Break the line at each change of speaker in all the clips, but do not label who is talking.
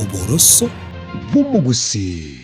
Oboroso bw'omogusii.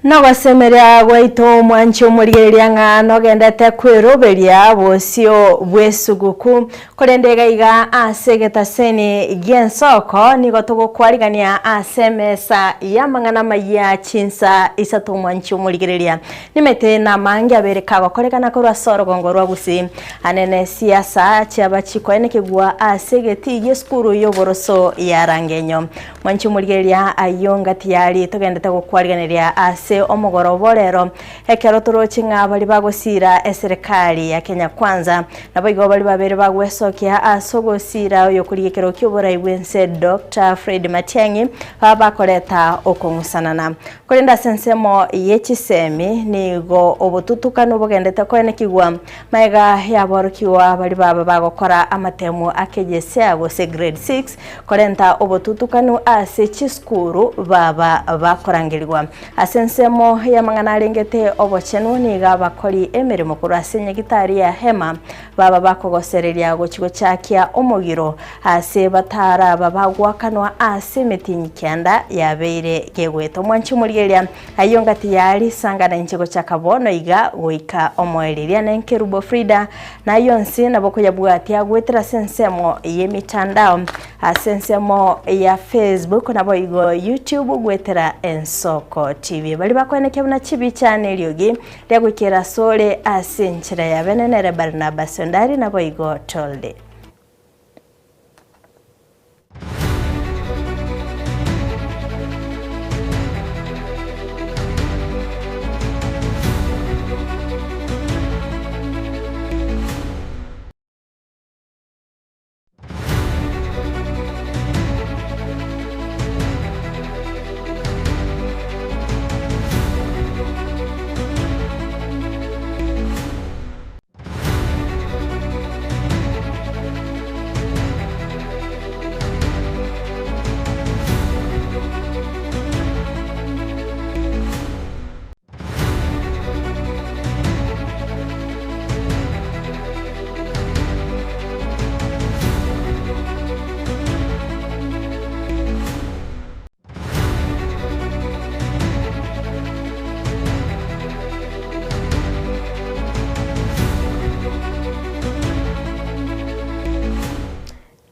Nogosemeria gwaito omwanchi omorigereria ng'a nogendete kweroberia bosio bw'esuguku. Korende iga iga ase egetaseni gi'ensoko nigo togokwarigania ase emesa y'amang'ana amayia chinsa isato omwanchi omorigereria. Nimete namange abere kagokorekana korwa ase orogongo rwa Gusii. Anene siasa chiaba chikoenekigwa ase egetii gi'esukuru y'oboroso ya Rangenyo. Mwanche omorigereria ayio ngati yari togendete gokwarigeneria ase omogoroba orero ekero toroche ng'a baria bagosiira eserekari ya Kenya Kwanza naboigo baria babere bagwesokia ase ogosiira oyokorigia ekerogo ki'oborai bw'ense Doctor Fred Matiang'i baba bakoreta okong'usanana. Korende ase ensemo ye chisemi nigo obotutukanu bogendete koenekigwa Magega y'aborokigwa baria baba bagokora amatemo a KJSEA gose Grade 6 korenta obotutukanu ase chisukuru baba bakorangerigwa. Ase ensemo y'amang'ana arengete obochenu nigo abakori emeremo korwa ase nyagitari ya Hema baba bakogosereria gochia gochakia omogiro ase bataraba bagoakanwa ase emetienyi kianda yabeire gegoeta. Omwanchi omorigereria Ayio ngati ya risangana inche gochaka bono iga goika omoerio. Nenkerubo Frida, na ayio onsi nabo koyabwatia goetera ase ensemo y'emitandao, ase ensemo ya Facebook naboigo YouTube goetera Ensoko TV. Baria bakoenekia buna chibicha na eriogi ria goikera asore ase enchera ya bene nere Barnabas Ondari naboigo Tolde.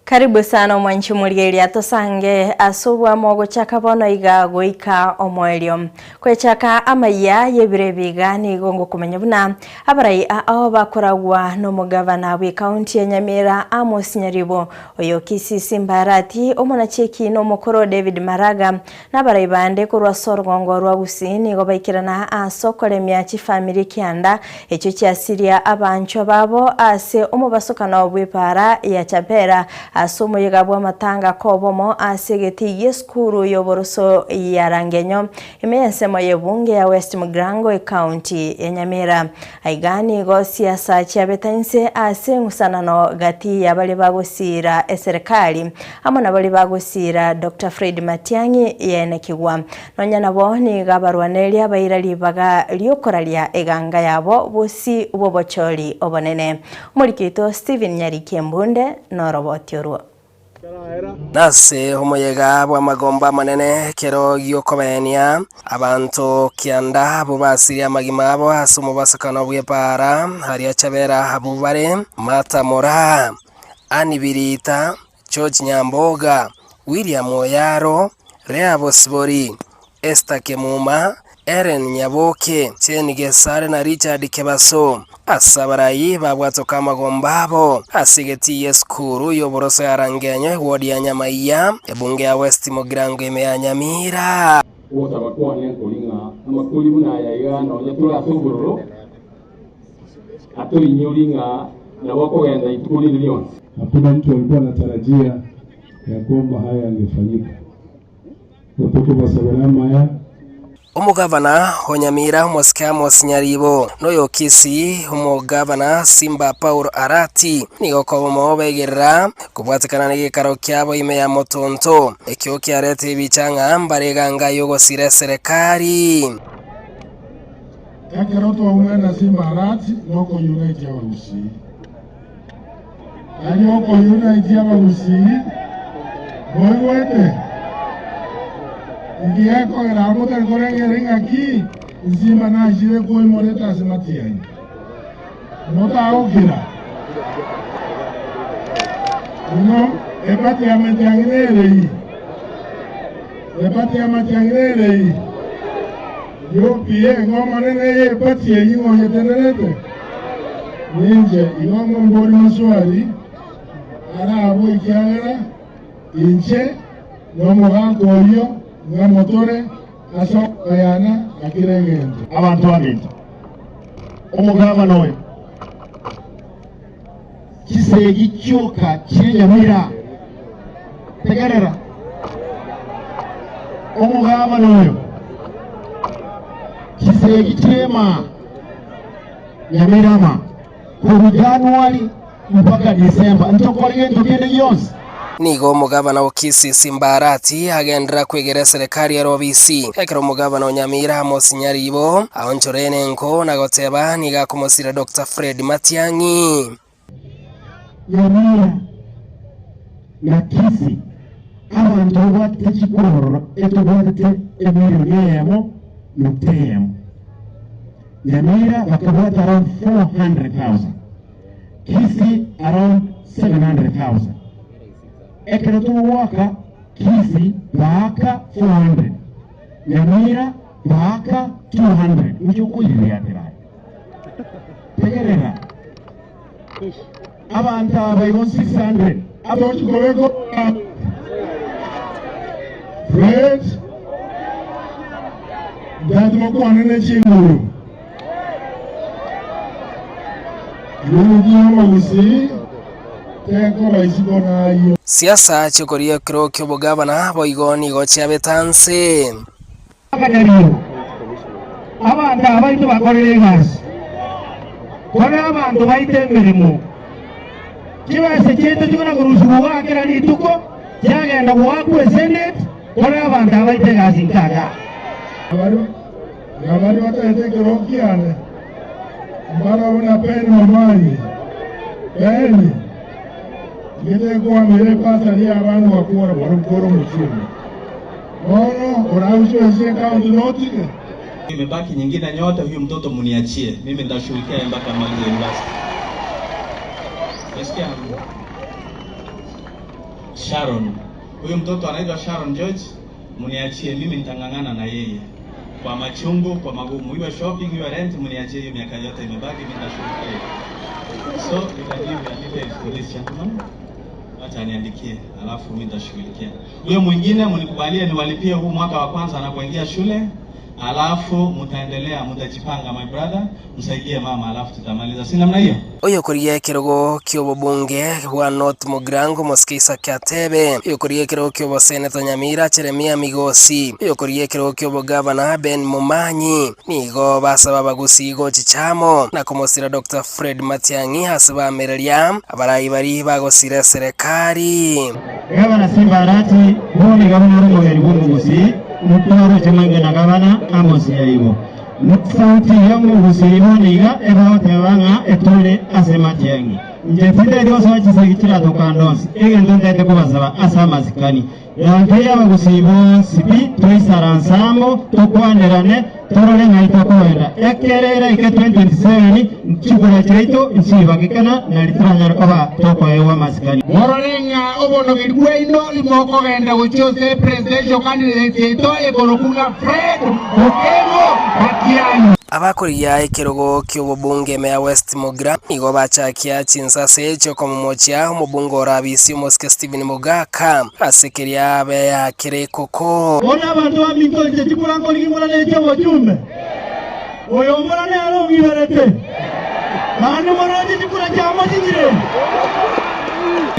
Karibu sana omwanchi omorigereria tosange ase obwamo gochaka bono iga goika omoerio. Kwechaka amayia y'ebiro ebi iga nigo ngokomanya buna abarai ao bakoragwa nomogavana bw'ekaunti ya Nyamira Amos Nyaribo Oyo Kisii Simbarati, omonacheki na omokoro David Maraga, na abarai bande korwa ase orogongo rwa Gusii nigo baikerana ase okoremia chifamiri kianda echio chiasiria abanchwa babo ase omobasokano bw'epaara ya Chabera ase omoyega bw'amatanga kobomo ase egetii gi'esukuru y'oboroso ya Rangenyo ime y'ensemo y'ebunge ya West Mugirango ecounty ya Nyamira. Aiga nigo siasa chiabeta inse ase eng'usanano gati ya baria bagosiira eserekari amo na baria bagosiira Doctor Fred Matiang'i yaenekigwa. Nonya nabo nigo abarwaneria baira ribaga riokoraria eganga yabo bosi bw'obochori obonene. Omoriki oito Stephen Nyariki Embunde noroboti orwo.
Nase omoyega bw'amagomba amanene ekero gi'okobeenia abanto kianda abwo basirie amagima abo ase omobasokano bw'epaara, aria Chabera abwo bare Martha Moraa, Ann Birita, George Nyamboga, William Oyaro, Leah Bosibori, Esther Kemuma, Ellen Nyaboke, Jane Gesare na Richard Kebaso. Ase abarai babwatoka amagomba abo ase egetii y'esukuru y'oboroso ya Rangenyo ewodi ya Nyamaiya, ebunge ya West Mugirango ime ya Nyamira.
Ogosaba kwane nkori ng'a amakori buna aya iga nonya tore ase obororo, atoinyori ng'a nabo akogenda ituko rinde rionsi.
Hakuna mtu alikuwa anatarajia ya kwamba haya yangefanyika. Otokobasaberamaya
Omogavana o Nyamira omosike Amos Nyaribo, na oyo o Kisii omogavana Simba Paul Arati nigo kobomo baigerera kobwatekana negeikaro kiabo ime ya Motonto, ekio kiarete ebicha ng'a mbare eganga y'ogosira eserekari.
Ekero twaumera Simba Arati nokoyunaitia abagusii. Tari okoyunaitia abagusii, moigwete? Ngiekogera amo tari korengera ing'aki Simba nachire koimorete ase Matiang'i. Motagokira. Ino epati ya Matiang'i nere ii. Epati ya Matiang'i nere ii. UPA ng'omonene ye epati eyio ng'oyetenerete. Ninche igo ngombori maswali arabwo ekiagera inche nomogaka oyio ng'amotore ase okogayana na kera egento.
Abanto baminto, omogabana oyo chisegi chioka chie Nyamira, tegerera, omogabana oyo chisegi chiema Nyamirama korwa Januari mpaka Disemba, ntokore gento kende gionsi.
Nigo omogabana o Kisii Simba Arati agenderera kwegera eserekari ere obisi, ekero omogabana o Nyamira Amos Nyaribo aonchora enenko na goteba nigo akomosira Doctor Fred Matiang'i.
Nyamira na Kisii abanto babwatete chikororo etobwatete emilioni eyemo nukta eyemo. Nyamira bakabwata around 400,000, Kisii around 700,000. Ekero togoaka Kisii baaka 400, Nyamira baaka 200. Inki okoiriatera aye? Tegerera abanto aba igo 600.
Atochikobeka Fred ndatimo ne chinguru Yugi omogusii teko baisiko nayo.
Siasa chiokoria ekero ki'obogavana boigo nigo chiabete nse.
Akanyaribo abanto abaito bakorire egasi kore abanto baite emirimo chibese chiaito chikona korusiwa gwakera rituko chiagenda gwakwa esenate kore abanto abaite egasi nkaga.
Nabari batagete ekero kiane mbarabona Peni Momanyi Peni ngete kwamire epasa ria abandu bakora bono kora omochumba bono orauswe county notike
Imebaki nyingine nyote, huyu mtoto mniachie mimi, nitashughulikia mpaka amalize university. Umesikia? Sharon, huyu mtoto anaitwa Sharon George, mniachie mimi, nitang'ang'ana na yeye kwa machungu, kwa magumu, iwe shopping, iwe rent, mniachie hiyo miaka yote imebaki, mimi nitashughulikia. So you can give your details to this gentleman. Acha niandikie, alafu mimi nitashughulikia. Huyo mwingine mnikubalie niwalipie huu mwaka wa kwanza anapoingia shule, alafu mtaendelea, mtajipanga my brother, msaidie mama, alafu tutamaliza, si namna hiyo?
Oyokoria ekerogo ki'obobunge bwa North Mugirango Mosike Isaac Atebe, oyokoria ekerogo ki'oboseneta Nyamira Jeremia Migosi, oyokoria ekerogo ki'obogavana Ben Momanyi, nigo basaba abagusii gochichamo na komosira Dr. Fred Matiang'i ase bamereria abarai bari bagosira eserekari.
Gavana Simba Arati boni gavana omogeri bw'omogusii mutwaro chimange na gavana Amos Nyaribo. Sauti ya omogusii bono iga ebagoteba ng'a etore ase Matiang'i. Inche tindeti gosoa chisegi chiratoka onsi egento ntete kobasaba ase amasikani. Yanke abagusii bonsi pi toisaransa amo tokwanerane torore ng'ai tokoenda ekerera ike 2027 nchikura chiaito nchibagikana nari toranyare koba tokoewa amasikani.
Mororenga obonogeri bwaino imokogenda gochiose presidential candidate yaito ekorokunga Fred Okengo Matiang'i.
Abakoria ekerogo ki'obobunge Meya West Mugira nigo bachakia chinsase chiokomomochia omobunge orabisi omosike Stephen Mogaka ase keria beyakere koko.
Ona abanto baminto inche chikurankorigimura nechi obochumbe oyo omora nere ong'iberete naende moroche chikura chiamo chinyire.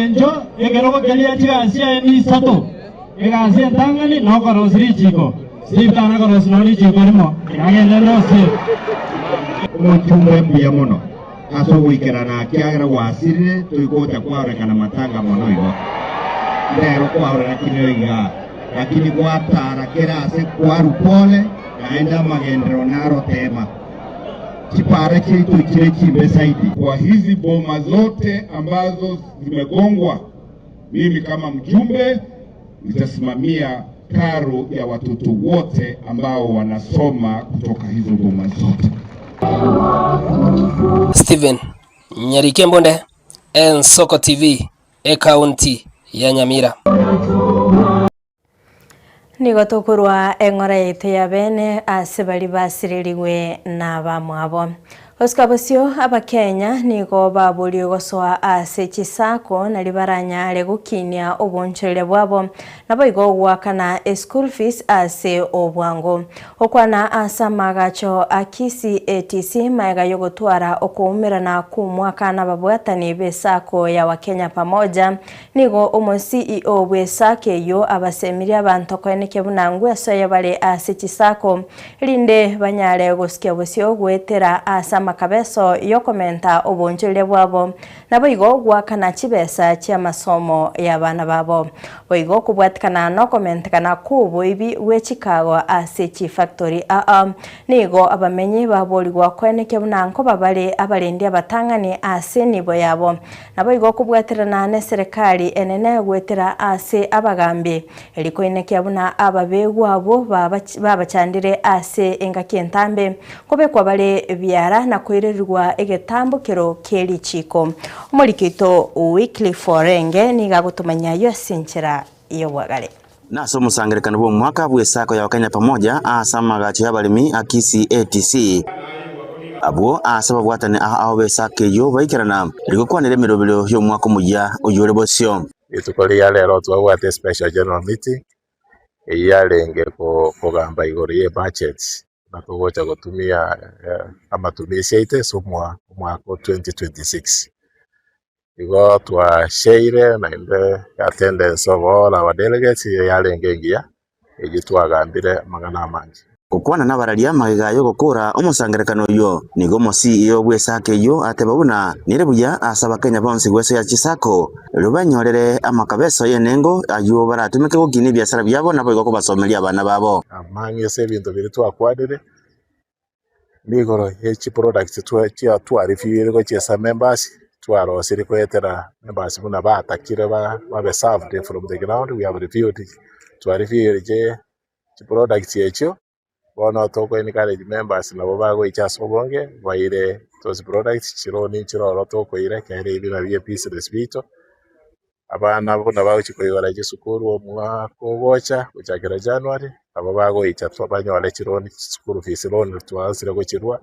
Encho ekerogo keria chigasi chiaye nisato, egasi entang'ani nokorosia richiko, Steve tana korosia nonya richiko rimo, tiga agende ndosie.
Omochumbe mbuya mono ase ogoikerana ekiagera gwasirire toigocha kwarorekana matanga mono igo. Ndero kwarora kineo igaa, lakini gwatara kera ase kwarwa pole naende amagenderero narotema. Chipara chiaito chire chimbe zaidi.
Kwa hizi boma zote ambazo zimegongwa, mimi kama mjumbe nitasimamia karo ya watoto wote ambao wanasoma kutoka hizo boma zote.
Stephen Nyarike Mbonde, Ensoko TV, Ekaunti ya Nyamira.
Nigo tokorwa eng'ora yaito ya bene ase baria basirerigwe nabamwabo. Gosika bosio Abakenya nigo baborirwe gosoa ase chisako nario baranyare gokinia obonchoreria bwabo naboigo goakana eschool fees ase obwango. Gokwana ase amaagacho a Kisii ATC magega yogotwara okoumerana kw'omwaka nababwatani b'esako ya Wakenya Pamoja Nigo omo CEO bw'esako eyio abasemirie abanto koenekia buna ngwesoe bare ase chisako, erinde banyare gosikia bosio goetera ase amakabeso y'okomenta obonchoreria bwabo, naboigo goakana chibesa chi'amasomo y'abana babo. Boigo kobwatikana nokomentekana kw'oboibi bwe chikago ase chifactori aa, nigo abamenyi baborigwa koenekia buna nkoba bare abarendi abatang'ani ase enibo yabo, Naboigo okobwaterana neserekari enene goetera ase abagambi, erio koinekia buna ababegwa abwo babachandire ase engaki entambe, nkobekwa bare biara na koirerigwa egetambokero kie richiiko. Omoriki oito Wycliffe Orenge nigo agotomanyia ayio ase enchera y'obwagare.
Nase omosangererekano bw'omwaka bw'Esako ya Wakenya Pamoja ase amagacho y'abaremi a Kisii ATC, abwo aase ababwatani ao ao b'Esako eyio baikerana rigokwanera emeroberio y'omwaka omoyia oyore bosio.
Rituko ria rero twabwate special general meeting eyio yarenge kogamba igoro ye budget na togocha gotumia amatumisi aito ase omwaka o 2026. Igo twasheire naende attendance of all our delegates yarenge engiya, eyio twagambire amang'ana amange.
Gokwana nabararia magega y'ogokora omosangererekano oyio, nigo omoCEO bw'esako eyio ateba buna nere buya ase abakenya bonsi gwesoyia chisako erio benyorere amakabeso y'enengo ayio baratumeke gokinia ebiasara biabo naboigo kobasomeria abana babo.
Amang'e ase ebinto biria twakwanire, Nigo ye chiproducts chia twarefire gochia ase members, twarosirie goetera members buna batakire babe served from the ground, we have reviewed, twareviewire chiproducts echio, bono toko encourage members nabo bagoicha ase obonge baire those products, chironi nchire ororo tokoira ekero ebi nabio ebusiness biaito. Abana buna bagochia koigora chisukuru omwaka ogocha gochakera January, nabo bagoicha banyore chironi chischool fees loan twansire gochirwa,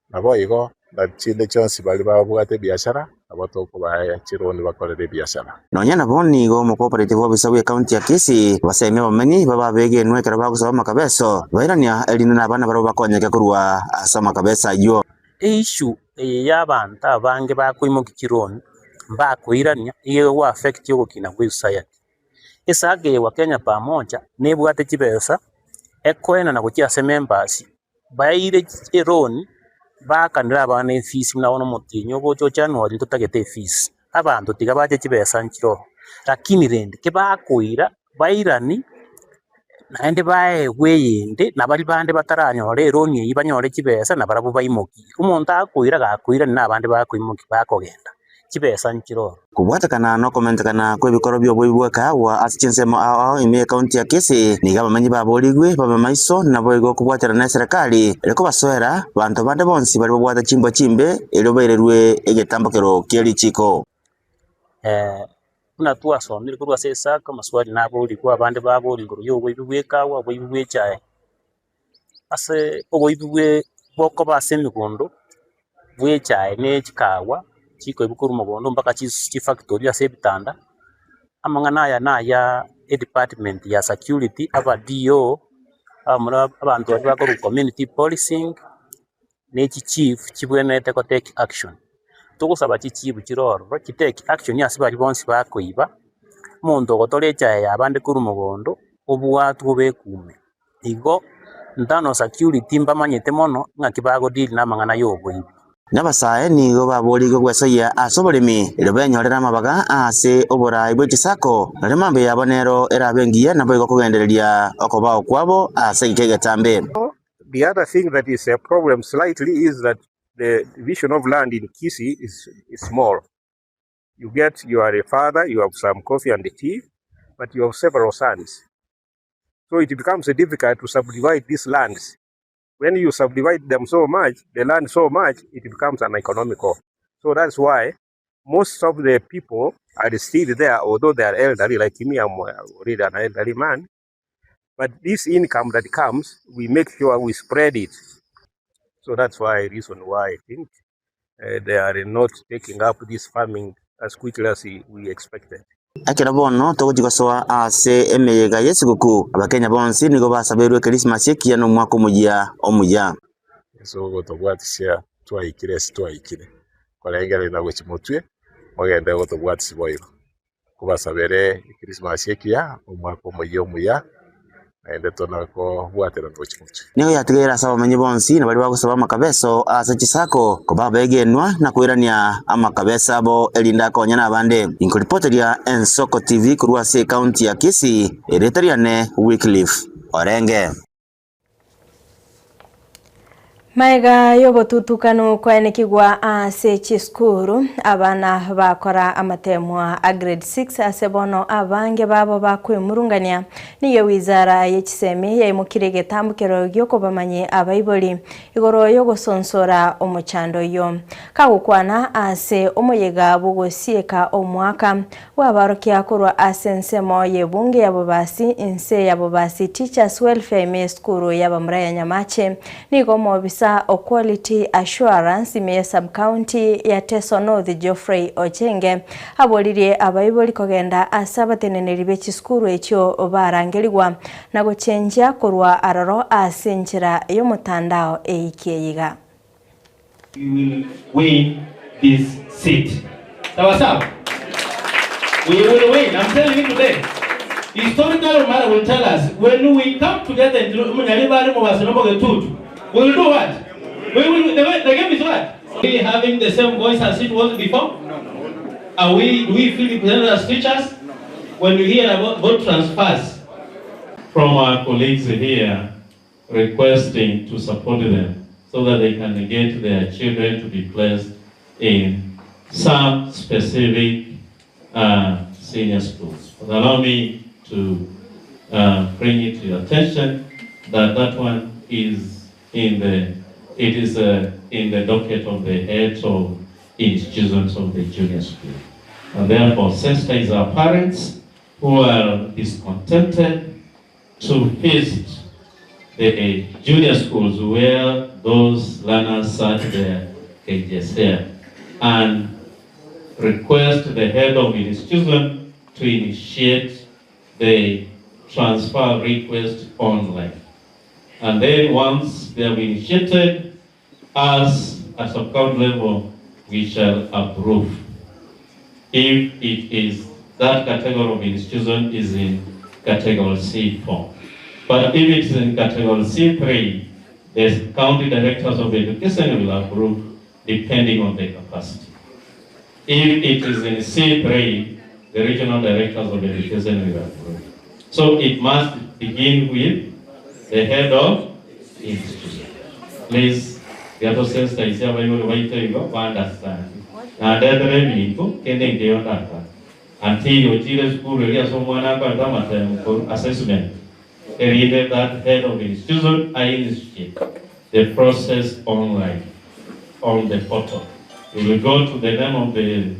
naboigo na chinde chionsi baria babwate ebiashara nabo tokobaa chironi bakorere ebiashara.
Nonya nabo nigo omocooperative officer bw'ecounty ya Kisii basemia abamenyi babe abegenwa ekero bagosaba amakabeso bairania erinde na abana barabwo bakonyeke korwa ase amakabeso ayio.
Eissue eye y'abanto abange bakoimokia chironi mbakoirania iga ego affect ogokina gwa esociety. Esaga eye Wakenya Pamoja nebwate chibesa ekoenana gochia ase members baeire eloni baakanere abana efees buna bono omotienyi ogocha o January ntotagete efees, abanto tiga bache chibesa nchire ororo. Lakini rende kebakoira bairani naende baegwe eyende, na baria bande bataranyora eroni eyio banyore chibesa na barabwo baimokie. Omonto akoira gakoirania na abande bakoimokia bakogenda, chibesa nchire ororo.
Kobwatekana nokomentekana kw'ebikoro bi'oboibi bw'ekaagwa ase chinsemo ao ao ime y'ekaunti ya Kisii, nigo abamenyi baborigwe babe maiso naboigo kobwaterana n'eserekari ere kobasoera banto bande bonsi baria babwate chimbwa chimbe erio bairerwe egetambokero kie richiiko.
Buna twasomire korwa ase Isaka, amaswali naborigwe, abande baboria igoro y'oboibi bw'ekawa, oboibi bw'echae. Ase oboibi bwe bokoba ase emegondo bw'echae na echikawa, chikoibwa korwa mogondo mpaka chis chifactory ase ebitanda, amang'ana aya naya edepartment ya security, aba DO, abamura abanto baria bakorwa community policing, ne chichief chibwenerete go take action. Togosaba chichibu chire ororo chitake action ase baria bonsi bakoiba, omonto ogotora echae ya abande korwa mogondo, obwatwe obekwe ime. Igo internal security mbamanyete mono ng'aki bago deal na amang'ana ya oboibi.
Nabasae nigo baboorigwe gwesoyia ase oboremi, erio benyorere amabaga ase oboraai bwe chisako, nario mambia yabo nero erabe engiya, naboigo kogendereria okobao kwabo ase egika egetambe.
The other thing that is a problem slightly is that the division of land in Kisii is, is small. You get, you are a father, you have some coffee and tea, but you have several sons. So it becomes difficult to subdivide these lands. When you subdivide them so much, the land so much, it becomes uneconomical. So that's why most of the people are still there, although they are elderly, like me, I'm already an elderly man. But this income that comes, we make sure we spread it. So that's why reason why I think they are not taking up this farming as quickly as we expected.
Ekero bono togochia gosoa ase emeyega y'esuguku, Abakenya bonsi nigo basaberwe Ekerisimasi ekiya na omwaka omoyia omuya.
Ase ogotobwatisia twaikire ase twaikire, korengereria na gochia motwe, mogende gotobwatisia boigo. Kobasabere Ekerisimasi ekiya, omwaka omoyia omuya, naende tona kobwaterana gochia motwe.
Nigo yatigaire ase abamenyi bonsi na baria bagosaba amakabeso ase chisako koba abegenwa na koirania amakabeso abo erinde akonye nabande. Inkoripoteria Ensoko TV korwa ase ecounty ya Kisii, erieta riane Wycliffe Orenge.
Maega y'obotutukanu kwaenekigwa ase chisukuru, abana bakora amatemwa a grade 6 ase bono abange babo bakwemurungania. Nigo wizara y'echisemi yaimokire egetambukero gi'okobamanyia abaibori igoro y'ogosonsora omochando oyio. Kagokwana ase omoyega bw'ogosieka omwaka bw'abarokia korwa ase ensemo y'ebunge ya Bobasi inse ya Bobasi Teachers Welfare ime y'esukuru y'abamura ya Nyamache, nigo omobisa o Quality Assurance ime ya Sub-county ya Teso North Geoffrey Ochenge aboririe abaibori kogenda ase abateneneri be chisukuru echio barangerigwa na gochenchia korwa aroro ase enchera y'omotandao eikie iga.
We will win this seat. Sawa sawa? We will win. I'm telling you today. Historical matter will tell us when we come together in Munyaribari Mubasinomo Getutu, we will do what? We will, the, the game is what? Are we having the same voice as it was before? No. Are we, do we feel represented as teachers? When we hear about, about transfers,
from our colleagues here requesting to support them so that they can get their children to be placed in some specific senior schools. But allow me to bring it to your attention that that one is in the, it is in the docket of the heads of institutions of the junior school. And therefore sensitize our parents who are discontented to visit the junior schools where those learners sat their KJSEA and request the head of institution to initiate the transfer request online. And then once they have initiated, us at sub-county level, we shall approve. If it is that category of institution is in category C4. But if it's in category C3, the county directors of education will approve depending on the capacity. If it is in C3, the regional directors of education will approve. So it must begin with the head of institution. Please, lyatosensitize abaibori baito igo ba understand nandetera ebinto kende nkeyo ndaka until ochire esukuru eria ase omwana akorete amatemo assessment erinde that head of institution initiate the process online on the portal. You will go to the name of the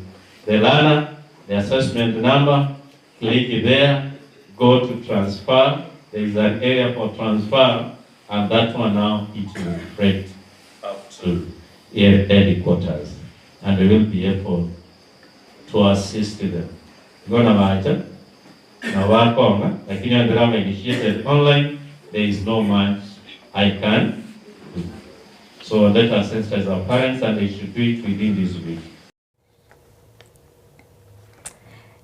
learner, the assessment number, click there, go to transfer. There is an area for transfer, and that one now it will reflect up to headquarters, and we will be able to assist them. Gona bacha na wakonga, lakini under initiated online, there is no much I can do. So let us sensitize our parents, and they should do it within this week.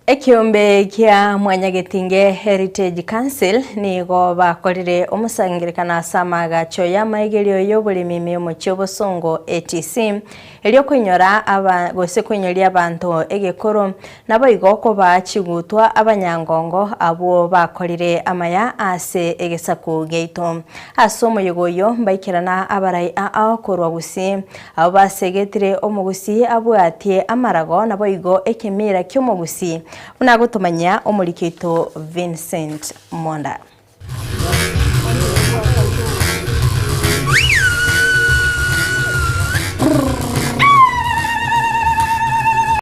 Ekiombe kia Mwanyagetinge Heritage Council nigo bakorire omosangererekano ase amaagacho y'amaigerio y'oboremi ime y'omochie obosongo ATC erio koinyora aba gose koinyoria abanto egekoro Naboigo kobaa chigutwa abanyangongo abwo bakorire amaya ase egesaku giaito. Ase omoyega oyio mbaikerana abarai ao korwa Gusii, abwo basegetire omogusii abwatie amarago naboigo ekemira ki'omogusii, buna agotomanyia omoriki oito Vincent Monda.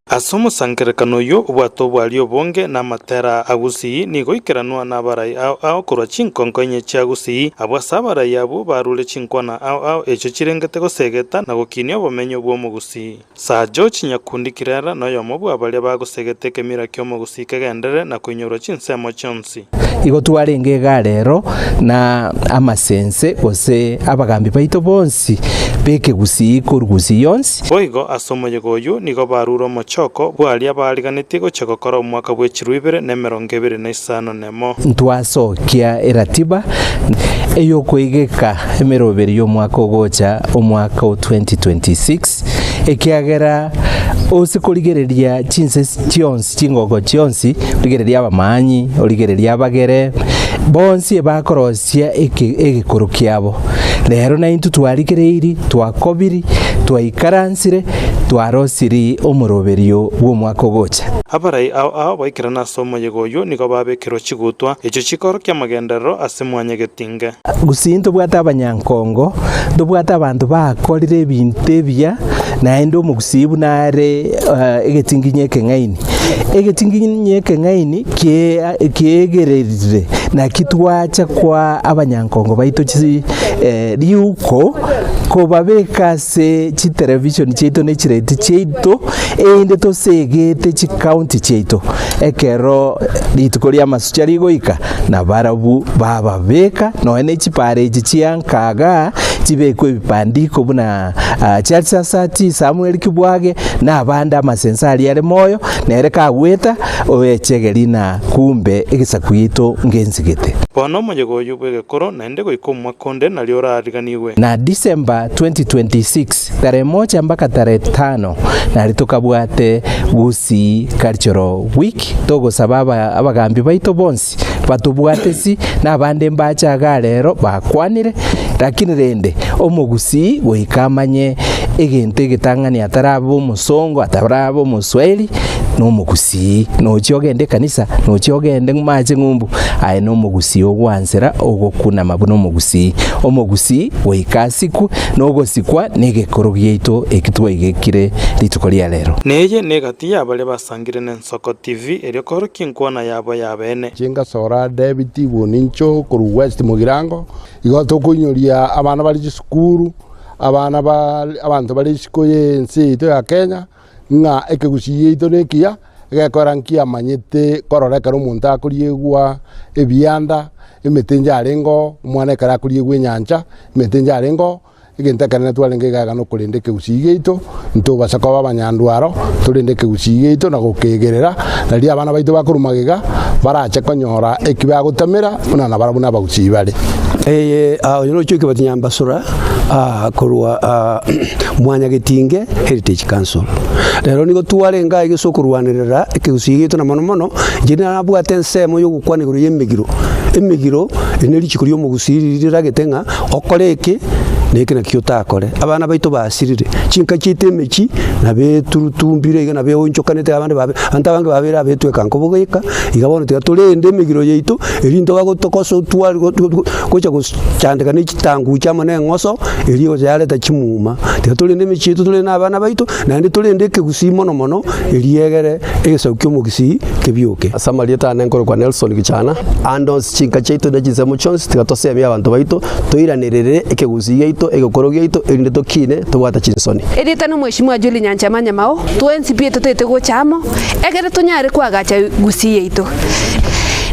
Ase omosangererekano oyio obwate obwari obonge na amatera a Gusii nigo oikeranwa nabarai ao ao korwa chinkonko inye chia Gusii, abwo ase abarai abwo barure chinkwana ao ao echio chirengete gosegeta na gokinia obomenyo bw'omogusii. Sir George Nyakundi Kirera noyomo bw'abaria bagosegete ekemira ki'omogusii kegenderere na koinyorwa chinsemo chionsi.
Igo twarenge iga rero na amasense gose abagambi baito bonsi b'ekegusii korwa Gusii yonsi.
Boigo ase omoyega oyio nigo barure omochoko bw'aria baariganetie gochia gokora omwaka bw'echirwa ibere na emerongo ebere na isano nemo.
Ntwasokia eratiba ey'okoigeka emeroberi y'omwaka ogocha, omwaka o 2026, Ekiagera ose korigereria chinse chionsi, chingogo chionsi, origererie abamanyi, origererie abagere, bonsi ebakorosia eke egekoro kiabo. Rero naintwe twarigereiri, twakobiri, twaikaransire, twarosiri omoroberio bw'omwaka ogocha.
Abarai ao ao baikerana ase omoyega oyio nigo babekerwa chigutwa, echio chikorokia amagenderero ase mwanyagetinge.
Gusii ntobwate abanyankongo, ntobwate abanto bakorire ebinto ebiya, naende omogusii buna are egetinginyi ekeng'aini. Egetinginyi ekeng'aini kiegererire naki twacha kwa abanyankongo baito chi riuko kobabeka ase chitelevisheni chiaito ne chiredio chiaito, erinde tosegete chikaunti chiaito ekero rituko ri'amasucha rigoika. Na barabwo bababeka nonya ne chipaara echi chia nkaga chibekwe ebipandiko buna Charles Asati, Samuel Kibwage, na abande amasenso aria are moyo, nere kagweta oechegeri na kumbe egesaku giaito ngensigete.
Bono omoyega oyio bw'egekoro naende goika omwaka onde nario orariganigwe.
Na December 2026 tarehe moja mpaka tarehe tano nari tokabwate Gusii Cultural Week togosaba abagambi baito bonsi batobwatesi na abande mbache igaa rero bakwanire lakini rende omogusii goika amanye egento egetang'ani atarabe omosongo atarabe omoswahili na omogusii nochia ogende ekanisa nochia ogende mache ng'umbu aye na omogusii ogwansera ogokunama buna omogusii. Omogusii goika asikwe na ogosikwa negekoro giaito eki twaigekire rituko ria rero.
Neye negati y'abaria basangire n'Ensoko TV erio koorokia enkwana yabo y'abeene.
Chingasora David Bonincho korwa West Mugirango, igo tokoinyoria abana bare chisukuru, abana ba abanto bare isiko y'ense yaito ya Kenya, ng'a ekegusii giaito nekiya, egekora nkiamanyete korora ekero omonto akoriegwa ebianda, emete inche arenge oo, omwana ekero akoriegwa enyancha, emete inche arenge oo. Egento ekenene twarenge iga iga nokorenda ekegusii giaito, ntobasa koba abanyandwaro, torende ekegusii giaito na gokeegerera, nario abana baito bakorwa magega barache konyora eki bagotamera buna nabarabwo nabagusii bare.
Eye oyo nochia ekebati Nyambasura korwa Mwanyagetinge Heritage Council. Rero nigo twarenge aiga ase okorwanerera ekegusii giaito na mono mono inche nabwate ensemo ya ogokwana igoro ya emegiro. Emegiro eri ne richiko ria omogusii riria riragete ng'a Okore eke, na eke nakio otakore. Abana baito basirire, chinka chiaito emechie nabeturutumbire iga nabeonchokanete abande babe abanto abange babeire abetweka nkobogoika, iga bono tiga torende emegiro yaito, erinde bagotokosa otware gocha gochandeka ne chitanguche amo na eng'oso, erio egocha yareta chimuma. Tiga torende emechie yaito torende na abana baito, naende torende ekegusii mono mono, erio egere egesaku kia omogusii kebioke.
Ase amarieta ane nkorokwa Nelson Gichana, ande onsi chinka chiaito ne chinsemo chionsi tiga tosemie abanto baito, toiranerere ekegusii giaito, egekoro giaito, erinde tokine tobwate chinsoni.
Erieta nomweshimiwa Julie Nyanchama Nyamao, twensi pi totagete gocha amo, ekere tonyare koagacha Gusii yaito.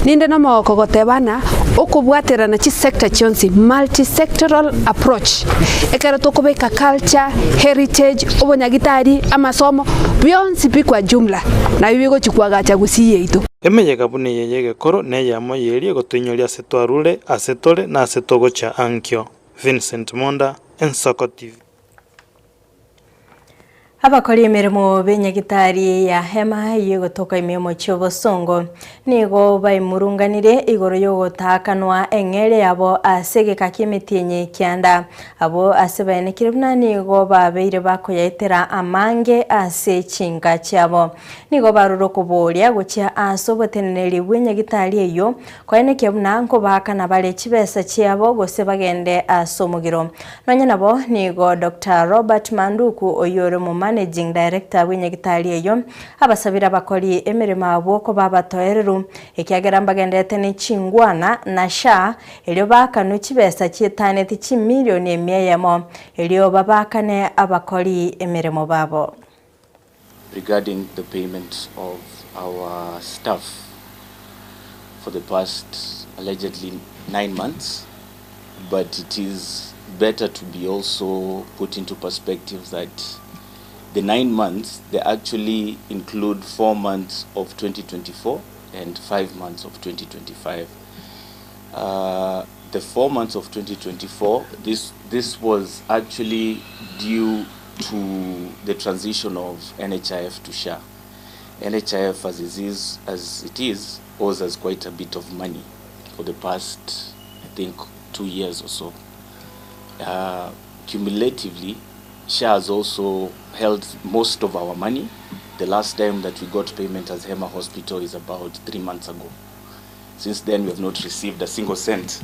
Ninde nomogoko goteba ng'a. Okobwaterana chisector chionsi, multi-sectoral approach, ekero tokobeka culture, heritage, obonyagitari, amasomo, bionsi pi kwa jumla nabio bigochi koagacha Gusii yaito.
Emeyega buna eye y'egekoro neyamo y'eria egotoinyoria ase twarure, ase tore, na ase togochia ankio. Vincent Monda, Ensoko TV.
Abakori emeremo b'enyagitari ya Hema eyio egotoka ime y'omochie o Bosongo nigo baimurunganirie igoro y'ogotaakanwa eng'eria yabo ase egeka ki'emetienyi kianda. Abwo ase baenekire buna nigo babeire bakoyaetera amange ase chinka chiabo. Nigo barure okoboria gochia ase oboteneneri bw'enyagitari eyio koenekia buna nkobaakana bare chibesa chiabo gose bagende ase omogiro. Nonya nabo nigo Doctor Robert Manduku oyio ore omomanaging director bw'enyagitari eyio abasabire abakori emeremo abwo koba abatoereru ekiagera mbagenderete ne chingwana na SHA erio baakanwe chibesa chietaneti chimilioni emia eyemo erio babaakane abakori emeremo babo.
Regarding the payment of our staff for the past allegedly 9 months, but it is better to be also put into perspective that the 9 months, they actually include 4 months of 2024 and 5 months of 2025. The 4 months of 2024, this was actually due to the transition of NHIF to SHA. NHIF, as it is, owes us quite a bit of money for the past, I think, 2 years or so. Cumulatively, SHA has also held most of our money. The last time that we got payment as Hema Hospital is about 3 months ago. Since then, we have not received a single cent.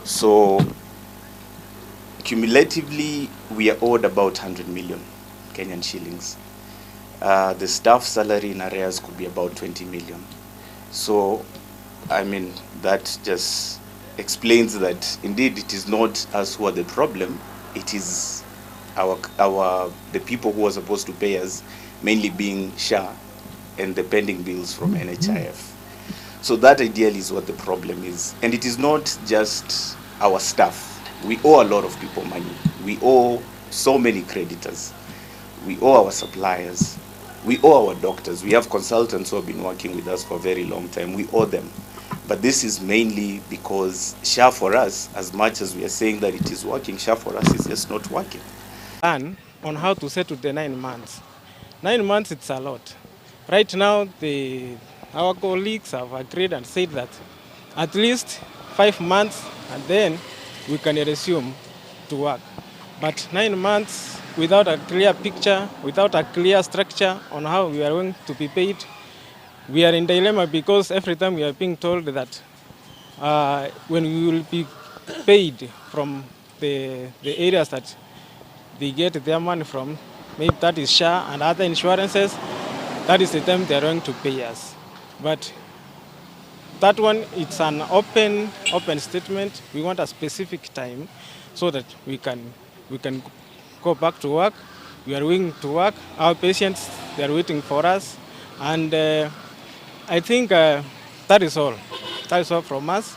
So, cumulatively, we are owed about 100 million Kenyan shillings. The staff salary in arrears could be about 20 million. So, I mean, that just explains that indeed it is not us who are the problem, it is our the people who are supposed to pay us, mainly being SHA and the pending bills from NHIF. So that ideally is what the problem is. And it is not just our staff. We owe a lot of people money. We owe so many creditors. We owe our suppliers. We owe our doctors. We have consultants who have been working with us for a very long time. We owe them. But this is mainly because SHA for us, as much as we are saying that it is working, SHA for us is just not working.
Plan on how to settle the 9 months. 9 months, it's a lot. Right now, our colleagues have agreed and said that at least 5 months and then we can resume to work. But 9 months without a clear picture, without a clear structure on how we are going to be paid, we are in dilemma because every time we are being told that when we will be paid from the areas that they get their money from, maybe that is SHA and other insurances, that is the time they are going to pay us. But that one, it's an open statement. We want a specific time so that we can go back to work. We are willing to work. Our patients, they are waiting for us. And I think that is all. That is all from us,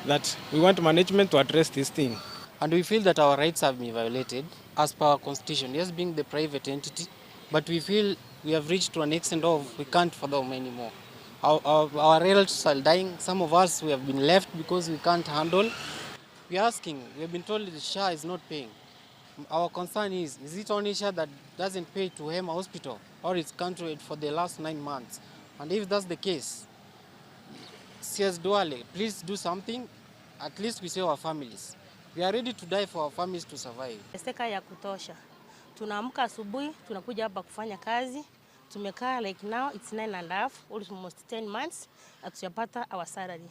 that we want management to address this thing.
And we feel that our rights have been violated as per our constitution, yes, being the private entity, but we feel we have reached to an extent of we can't fathom anymore. Our relatives are dying. Some of us, we have been left because we can't handle. We are asking, we have been told the SHA is not paying. Our concern is it only SHA that doesn't pay to Hema Hospital or it's countrywide for the last 9 months? And if that's the case, CS Duale, please do something. At least we save our families. We are ready to die for our families to survive.
Teseka ya kutosha. Tunaamka asubuhi, tunakuja hapa kufanya kazi. Tumekaa like now it's nine and a half, almost 10 months, hatujapata our salary.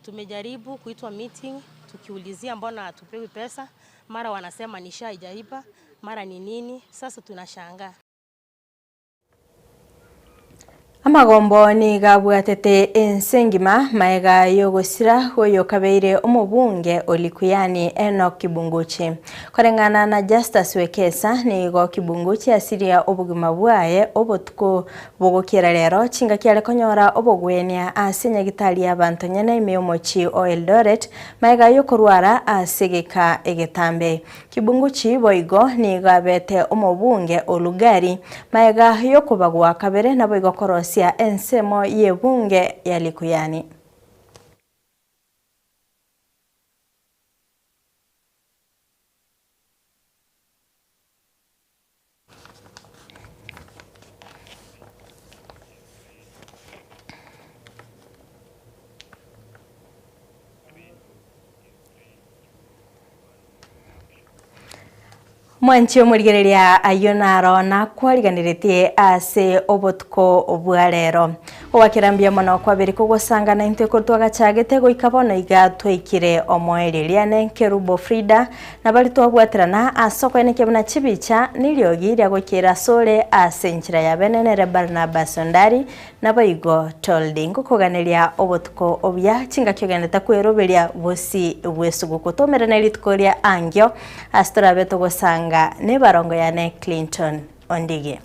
Tumejaribu kuitwa meeting, tukiulizia mbona hatupewi pesa, mara wanasema ni SHA haijalipa, mara ni nini. Sasa tunashangaa.
Amagombo nigo abwatete ense engima magega y'ogosira gw'oyokabeire omobunge o Likuyani Enock Kibunguchi. Koreng'ana na Justus Wekesa, nigo Kibunguchi asiria obogima bwaye obotuko bogokiera rero chingaki are konyora obogwenia ase nyagitari y'abanto nyene ime y'omochie o Eldoret magega y'okorwara ase egeka egetambe. Kibunguchi boigo nigo abete omobunge o Lugari magega y'okobagwa kabere naboigo korosia ensemo y'ebunge ya Likuyani. Mwanche omorigereria ayio naro nakwariganeretie ase obotuko bwa rero. Ogwakera mbuya mono kwabere kogosanga naintwe korwa twagachagete goika bono iga twaikire omoerio. Riane Kerubo Frida na baria twabwaterana ase okoenekia buna chibicha neriogi ria goikera asore ase enchera ya bene nere Barnabas Ondari Naboigo Toldi, ngokoganeria obotuko obuya, chingaki ogenderete kweroberia bosio bw'esuguku. Tomerane rituko ria ankio, ase torabe togosanga nebarongo yane Clinton Ondigi.